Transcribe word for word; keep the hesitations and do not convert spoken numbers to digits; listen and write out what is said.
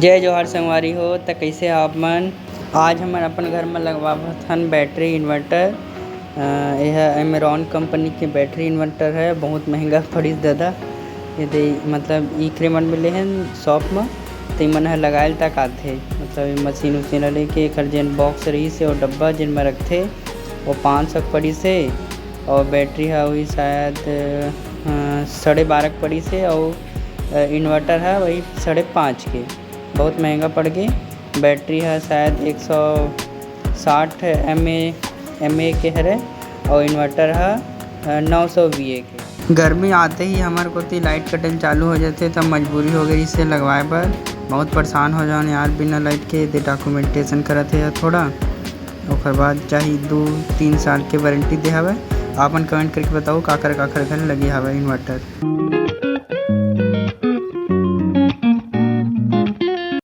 जय जोहार संगवारी हो, त कइसे आप मन? आज हमन अपन घर म लगवावत हन बैटरी इन्वर्टर। अ, एह Amaron कंपनी के बैटरी इन्वर्टर है, बहुत महंगा पड़िस दादा। ये दे, मतलब, ई क्रेमन में ले हन शॉप म, त इमन ह लगायल तक आथे, मतलब, ये मशीन उशीन ल लेके एकर जेन बॉक्स रहिस हे, वो डब्बा जेन म रखथे, वो पाँच सौ के पड़िस हे, और बैटरी ह वही शायद, अ, साढ़े बारह के पड़िस हे, और, अ, इन्वर्टर ह वही साढ़े पाँच के। बहुत महंगा पड़ गे। बैटरी ह शायद एक सौ साठ MA, MA के हरे, और इन्वर्टर ह, अ, नौ सौ VA के। गर्मी आते ही हमर कोती लाइट कटन चालू हो जाथे, तब मजबूरी हो गई इसे लगवाए बर। बहुत परेशान हो जाओ यार, बिना लाइट के दे डॉक्यूमेंटेशन करत हे थोड़ा, ओकर बाद चाही दू तीन साल के वारंटी दे हवे। आपन कमेंट करके बताओ, काकर काकर घर लगे हवे इन्वर्टर।